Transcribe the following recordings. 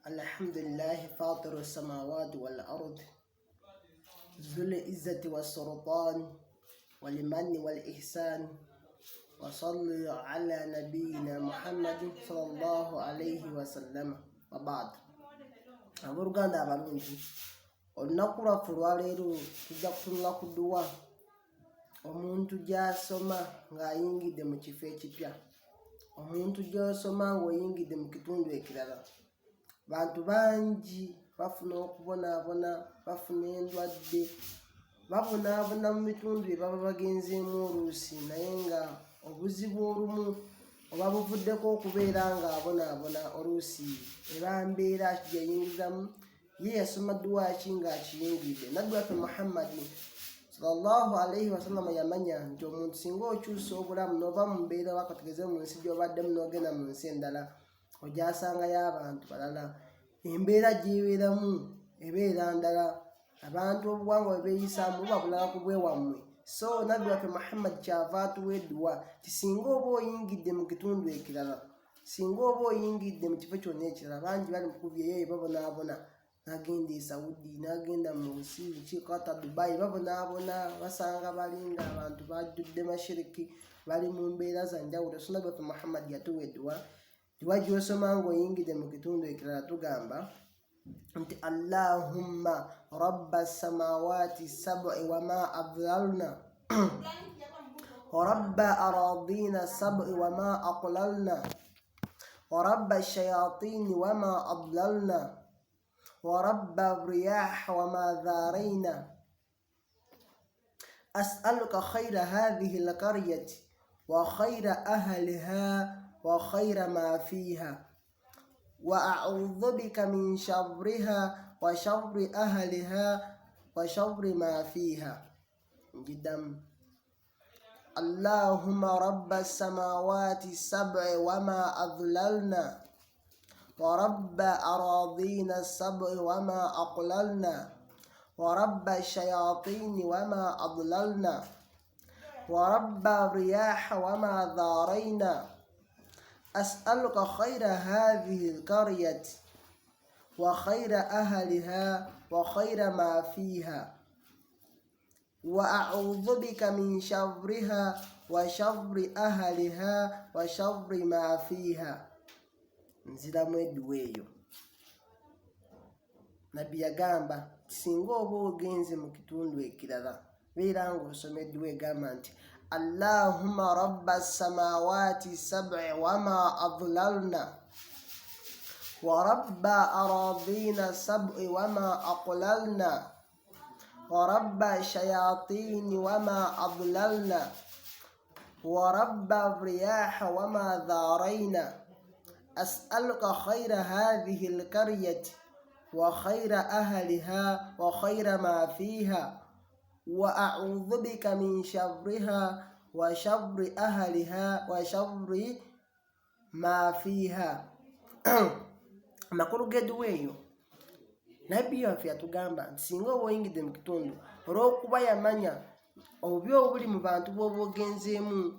Alhamdulillahi fatiru samawati wal ard dhul izzati wassultan walmanni wal ihsan wasalli ala nabiyina Muhammadin sallallahu alayhi wasallama wabad. Abooluganda abalungi, olunaku lwaffe olwaleero tujja kutunula ku dduwa omuntu gy'asoma ng'ayingidde mu kifo ekipya, omuntu gy'osoma ng'oyingidde mu kitundu ekirala. Bantu bangi bafuna okubonaabona, bafuna endwadde, babonaabona mu bitundu bye baba bagenzeemu oluusi, naye nga obuzibu olumu oba buvuddeko okubeera ng'abonaabona oluusi eba mbeera gyeyingizamu. Ye yasoma dduwa ki ng'akiyingidde? Nabbi waffe Muhammadi sallallahu alaihi wasallama yamanya nti omuntu singa okyusa obulamu n'ova mu mbeera oba katugeze mu nsi gy'obaddemu n'ogenda mu nsi endala, ogyasangayo abantu balala, embeera gy'ebeeramu ebeera ndala, abantu obuwangwa bwe beeyisaamu buba bulala ku bwewammwe. So nabbi waffe Muhammad kyava atuwa edduwa ti singa oba oyingidde mu kitundu ekirala, singa oba oyingidde mu kifo kyonna ekirala, bangi bali mukubyeyo babonaabona, nagenda e Saudi, nagenda mu nsi ki Qatar, Dubai, babonaabona, basanga balinga abantu bajjudde mashiriki, bali mu mbeera za njawulo. So nabbi waffe Muhammad yatuwa edduwa, dduwa gy'osoma ng'oyingidde mu kitundu ekirala. Tugamba nti allahumma rabba samawati sabi wama adlalna warabba aradina sabi wama aqlalna warabba shayatini wama adlalna warabba riyah wama dharaina as'aluka khaira hadhihi alqaryati wa khaira ahliha wa khaira ma fiha wa a'udhu bika min sharriha wa sharri ahliha wa sharri ma fiha. Njidamu allahumma rabba samawati sab'i wama adlalna wa rabba aradina sab'i wama aqlalna wa rabba shayatini wama adlalna wa rabba riyaha wama dharaina as'aluka khaira hadhihi alqaryati wa khaira ahliha wa khaira ma fiha wa a'udhu bika min sharriha wa sharri ahliha wa sharri ma fiha. Nziramu edduwa eyo. Nabbi yagamba singa oba ogenze mu kitundu ekirala, beera ng'osoma edduwa egamba nti allahumma rabba samawati sab'i wama adlalna wa rabba aradina sab'i wama aqlalna wa rabba shayatini wama adlalna wa rabba riyaha wama dharaina as'aluka khaira hadhihi alqaryati wa khaira ahliha wa khaira ma fiha wa a'udhu bika min sharriha wa sharri ahliha wa sharri ma fiha. Amakulu g'edduwa eyo, nabbi waffe yatugamba nti singa oba oyingidde mu kitundu, olw'okuba yamanya obubi obuli mu bantu bw'oba ogenzeemu,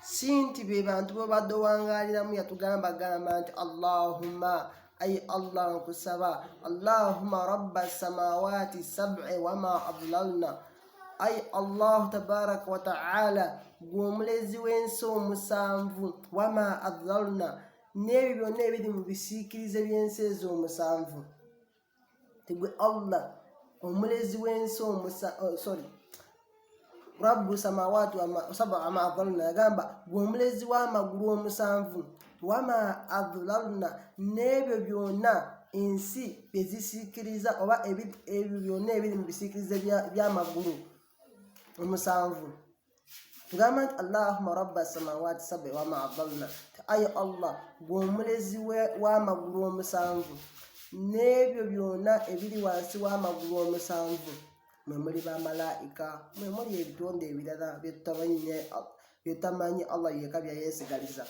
si nti be bantu b'obadde owangaaliramu, yatugamba gamba nti allahumma, ayi Allah, nkusaba, allahumma rabba samawati sab'i wama adlalna, ayi Allahu tabaraka wa taala, gwe omulezi w'ensi omusanvu, wama adlalna, n'ebyo byonna ebiri mu bisiikirize by'ensi ezo omusanvu, tigwe Allah omulezi w'ensi omusa, oh, sorry, rabbu samawati saba wama adlalna, yagamba gwe omulezi w'amagulu omusanvu, wama adlalna, n'ebyo byonna ensi bye zisiikiriza oba ebyo byonna ebiri mu bisiikirize by'amagulu omusanvu. Tugamba nti allahumma rabba samawati sabi wama adalna, ayi Allah, gwe omulezi w'amagulu omusanvu n'ebyo byonna ebiri wansi w'amagulu omusanvu, mwe muli bamalaika, mwe muli ebitonde ebirala byetamanyi, Allah yeka byayesigaliza.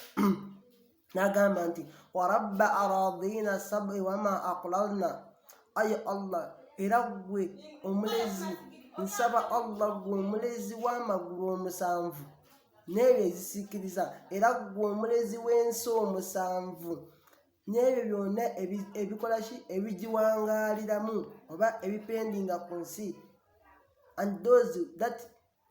N'agamba nti warabba aradina sabi wama aqlalna, ayi Allah, era gwe omulezi, nsaba Allah, gwe omulezi w'amagulu omusanvu n'ebyo ezisiikiriza, era gwe omulezi w'ensi omusanvu. N'ebyo byonna ebikola ki, ebigiwangaaliramu oba ebipendinga ku nsi, and those that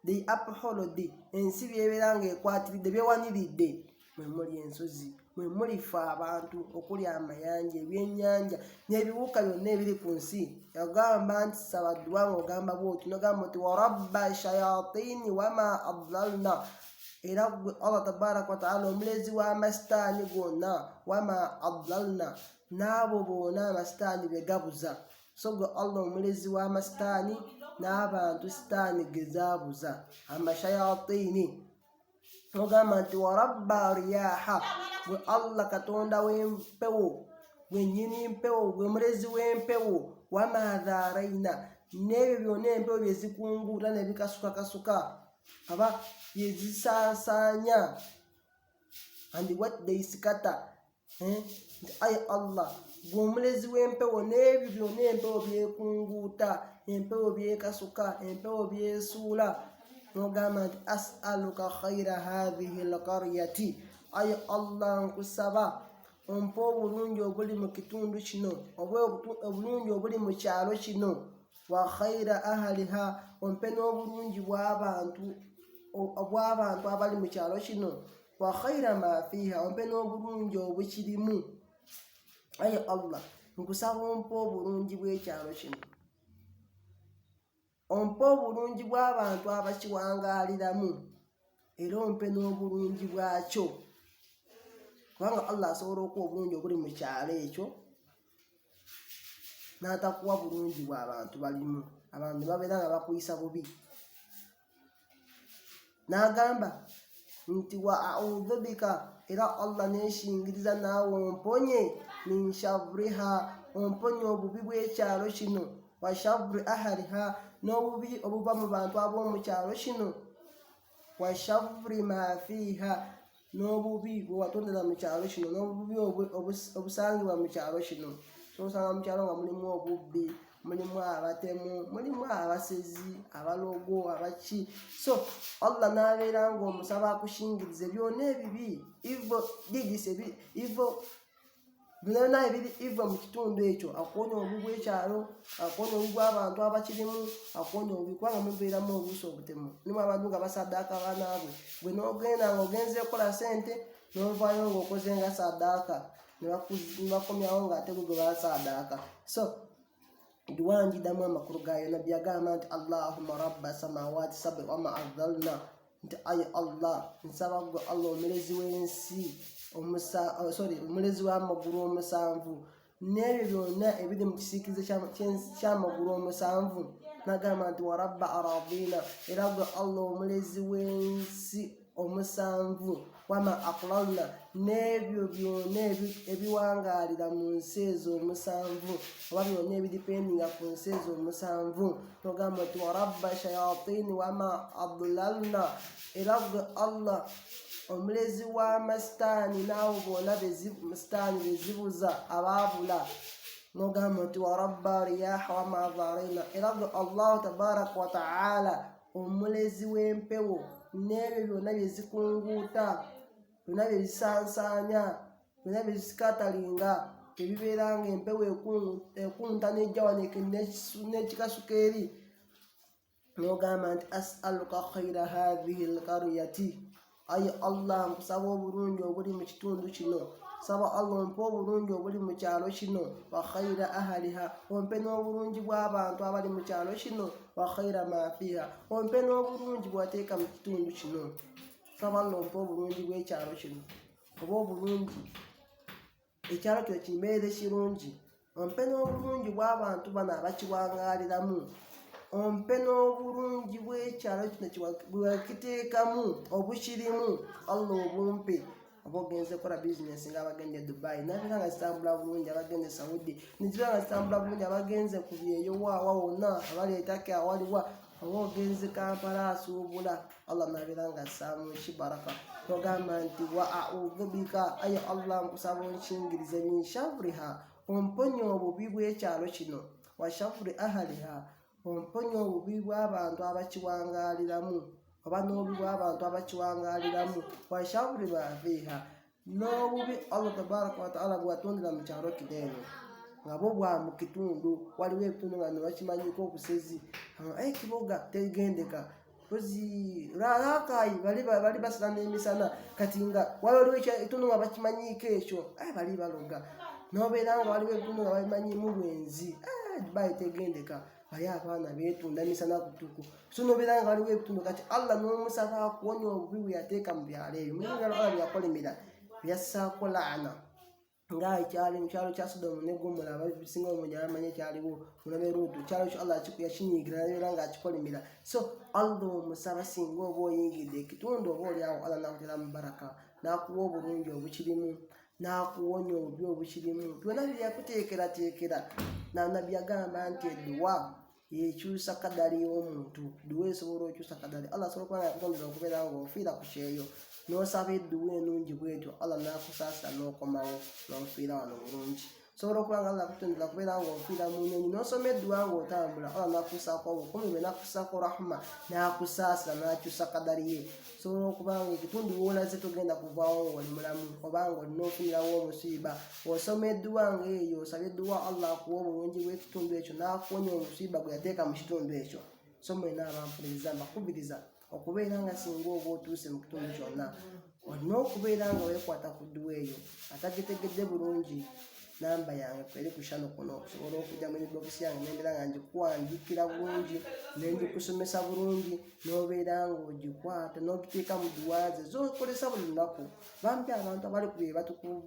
they uphold, ensi byebeera ng'ekwatiridde, byewaniridde, mwe muli ensozi, mwe muli ffe abantu, okuli amayanja, ebyennyanja n'ebiwuka byonna ebiri ku nsi. Yagamba nti saba dduwa ng'ogamba bw'oti, nogamba nti warabba shayatini wama adlalna, era gwe Allah tabaraka wataala omulezi w'amasitaani gonna, wama adlalna, n'abo boona amasitaani be gabuza. So gwe Allah omulezi w'amasitaani n'abantu sitaani ge zaabuza, amashayatini. Ogamba nti warabba riyaha, gwe Allah Katonda w'empewo, gwe nnyini mpewo, gwe mulezi w'empewo, wama dharaina, n'ebyo byonna empewo bye zikunguuta ne bikasukakasuka aba bye zisaasaanya, and what they scatter, eh? Nti ayi Allah gwe omulezi w'empewo n'ebyo byonna empewo byekunguuta, empewo byekasuka, empewo byesuula. N'ogamba nti asaluka khaira hathihi lqaryati, ayi Allah nkusaba ompe obulungi obuli mu kitundu kino, oba obulungi obuli mu kyalo kino, wa khaira ahaliha, ompe n'obulungi bw'abantu, obw'abantu abali mu kyalo kino, wa khaira ma fiiha, ompe n'obulungi obukirimu. Ayi Allah nkusaba ompe obulungi bw'ekyalo kino, ompe obulungi bw'abantu abakiwangaaliramu, era ompe n'obulungi bwakyo, kubanga Allah asobola okuwa obulungi obuli mu kyalo ekyo n'atakuwa bulungi bwa bantu balimu, abantu babeera nga bakuyisa bubi. N'agamba nti wa audhu bika, era Allah neshingiriza naawe omponye, min sharriha, omponye obubi bw'ekyalo kino, wa sharri ahaliha, n'obubi obuva mu bantu ab'omu kyalo kino, wa sharri ma fiiha, n'obubi bwe watondera mu kyalo kino, n'obubi obusangibwa mu kyalo kino. So osanga mu kyalo nga mulimu obubbi, mulimu abatemu, mulimu abasezi, abalogo, abaki. So Allah n'abeera ng'omusaba akushingirize byonna ebibi, evil deeds, evil byonna ebiri evil mu kitundu ekyo, akuwonya obubi bw'ekyalo, akuwonya obubi bw'abantu abakirimu, akuwonya obubi kubanga mubeeramu oluusi obutemu, mulimu abantu nga basaddaaka banaabwe, gwe n'ogenda ng'ogenze kukola ssente n'ovaayo ng'okoze nga saddaaka, ne bakomyawo ng'ate gwe gwe basaddaaka. So duwa ngidamu amakulu gaayo. Nabbi yagamba nti allahumma rabba samawati sabi wama adhalna, nti ayi Allah nsaba gwe Allah omulezi w'ensi, oh, sorry, omulezi w'amagulu omusanvu n'ebyo byonna ebiri mu kisiikirize ky'amagulu omusanvu. Nagamba nti warabba aradina, era gwe Allah omulezi w'ensi omusanvu, wama aqlalna, n'ebyo byonna ebiwangaalira mu nsi ezo omusanvu, oba byonna ebidipendinga ku nsi ezo omusanvu. Nogamba nti warabba shayatini wama adlalna, era gwe Allah omulezi w'amasitaani n'abo bonna sitaani bezibuza abaabula. Nogamba nti warabba riyaha wama dharina, era gwe Allahu tabaraka wataala omulezi w'empewo n'ebyo byonna bye zikunguuta, byonna bye zisansaanya, byonna bye zisikatalinga, ebibeera nga empewo ekunta nejja wano n'ekikasuka eri. N'ogamba nti asaluka khaira hathihi lkaryati, ayi Allah nkusaba obulungi obuli mu kitundu kino, saba Allah ompe obulungi obuli mu kyalo kino, wa khaira ahaliha, ompe n'obulungi bw'abantu abali mu kyalo kino, wa khaira ma fiha, ompe n'obulungi bwateeka mu kitundu kino. Saba Allah ompe obulungi bw'ekyalo kino, oba obulungi ekyalo kino kimbeere kirungi, ompe n'obulungi bw'abantu bano abakiwangaaliramu, ompe n'obulungi bw'ekyalo kino bwewakiteekamu obukirimu, Allah obumpe. Oba ogenze kukola bizinesi nga abagenda e Dubai nabeera nga zitambula bulungi, abagenda e Saudi nezibeera nga zitambula bulungi, abagenze ku byeyo waawa wonna abaleetako awaliwa, oba ogenze Kampala asuubula, Allah nabeera nga assaamu kibaraka. Togamba nti wa audhu bika, ayi Allah nkusaba onkingirize, min sharriha, omponye obubi bw'ekyalo kino, wa sharri ahaliha, omponye obubi bw'abantu abakiwangaaliramu, oba n'obubi bw'abantu abakiwangaaliramu, wa sharri ma fiiha, N'obubi Allah tabaraka wataala bweyatondera mu kyalo kino eno nga bo bwa mu kitundu, waliwo ebitundu nga nebakimanyiko obusezi, ekiboga tegendeka kozi rakayi bali bali basala n'emisana, kati nga waliwo ekitundu nga bakimanyiiko ekyo, bali baloga. Nobeera nga waliwo ebitundu nga babimanyimu bwenzi, Dubai tegendeka, bali abaana betunda misana kutuku. So nobeera nga waliwo ebitundu, kati Allah n'omusaba akuwonya obubi bwe yateeka mu byalo ebyo. Mulimu byalo Allah byeyakolimira, byassaako laana, nga ekyali mu kyalo kya Sodomu ne Gomora, abasinga omungi abamanyi ekyaliwo munabe Luutu, kyalo kyo Allah yakinyiigira nabeera nga akikolimira. So Allah omusaba singa oba oyingidde ekitundu oba oliawo, Allah nakuteramu baraka, n'akuwa obulungi obukirimu, n'akuwonya obubi obukirimu, byonna byeyakuteekerateekera. Nabbi yagamba nti edduwa yekyusa kadali y'omuntu. Dduwa esobola okyusa kadali. Allah asobola okuba nga yakutondera okubeera nga ofiira ku kyeyo, n'osaba edduwa enungi bwetyo, Allah n'akusaasira n'okomawo n'ofiira wano bulungi. Osobola okuba nga Allah akutondera kubeera nga ofiira mu nyonyi, n'osoma edduwa ng'otambula, Allah n'akusaako obukumi bwe, n'akusaako rahma, n'akusaasira, n'akyusa kadali ye. Osobola okuba nga ekitundu woolaze togenda kuvaawo ng'oli mulamu, oba nga olina ofunirawo omusiiba, osoma edduwa ng'eyo, osaba edduwa, Allah akuwa obulungi bw'ekitundu ekyo, n'akuwonya omusiiba gwe yateeka mu kitundu ekyo. So mwena abampuliriza, mbakubiriza okubeera nga singa oba otuuse mu kitundu kyonna, olina okubeera nga weekwata ku dduwa eyo. Atagitegedde bulungi, namba yange kweri ku shano kuno, osobola okujja mu inbox yange nembeera nga ngikuwandiikira bulungi, nengikusomesa bulungi, n'obeera ng'ogikwata n'ogiteeka mu duwa ze zokozesa buli lunaku. Bambi abantu abali ku bye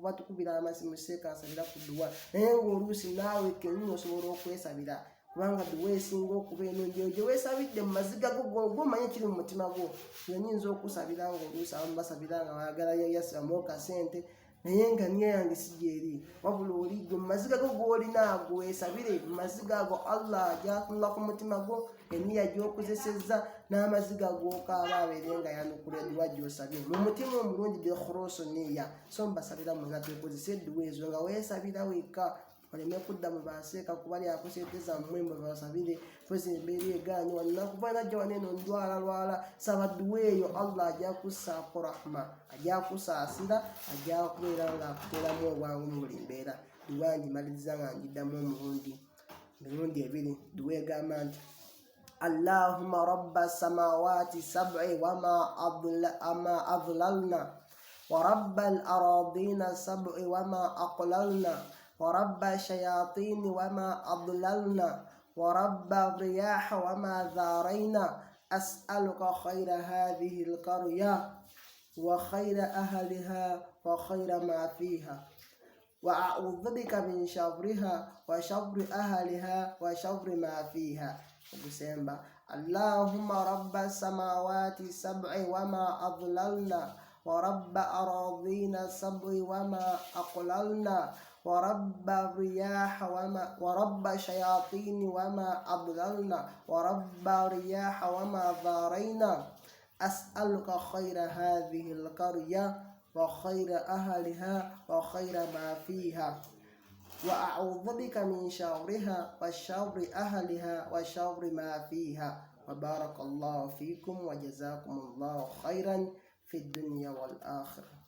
batukubira amasimu, seeka nsabira ku duwa, naye ng'oluusi naawe kenyini osobola okwesabira, kubanga duwa esinga okuba ennungi eyo gye weesabidde mu maziga go, gwomanyi ekiri mu mutima gwo. Nze nyinza okusabira ng'oluusi abamu basabira nga baagala yasibamu kasente, naye nga niya yange si gyeri, wabula oli gwe mu maziga go g'olina ago weesabire mu maziga ago, Allah ajatunula ku mutima gwo, eniya gy'okozesezza n'amaziga g'okaaba, abeere nga yanukula edduwa gy'osabye mu mutima omulungi bikhuluusu niya. So mbasabira mwena twekozese edduwa ezo nga weesabira wekka, oleme kudda mu baseeka kuba lyako sente zammwe mwe basabire pozi embeera egaanye wanakuba najja wano eno ndwala lwala. Saba dduwa eyo, Allah ajja kussaako rahma, ajja kusaasira, ajja kubeera nga akuteeramu obwangu mu buli mbeera. Dduwa ngimaliriza nga ngiddamu omulundi mirundi ebiri. Dduwa egamba nti Allahumma rabba samawati sab'i wama adlalna wa rabba al-aradina sab'i wama aqlalna wa rabba shayatini wama adlalna wa rabba riyaha wama dharayna as'aluka khayra hadhihi al-qarya wa khayra ahliha wa khayra ma fiha wa a'udhu bika min sharriha wa sharri ahliha wa sharri ma fiha. Okusemba, Allahumma rabba samawati sab'i wama adlalna wa rabba aradina sab'i wama aqlalna wa rabba riyaha wama wa rabba shayatini wama adlalna wa rabba riyaha wama dharayna as'aluka khayra hadhihi alqarya wa khayra ahliha wa khayra ma fiha wa a'udhu bika min sharriha wa sharri ahliha wa sharri ma fiha. Wa barakallahu fikum wa jazakumullahu khairan fi dunya wal akhirah.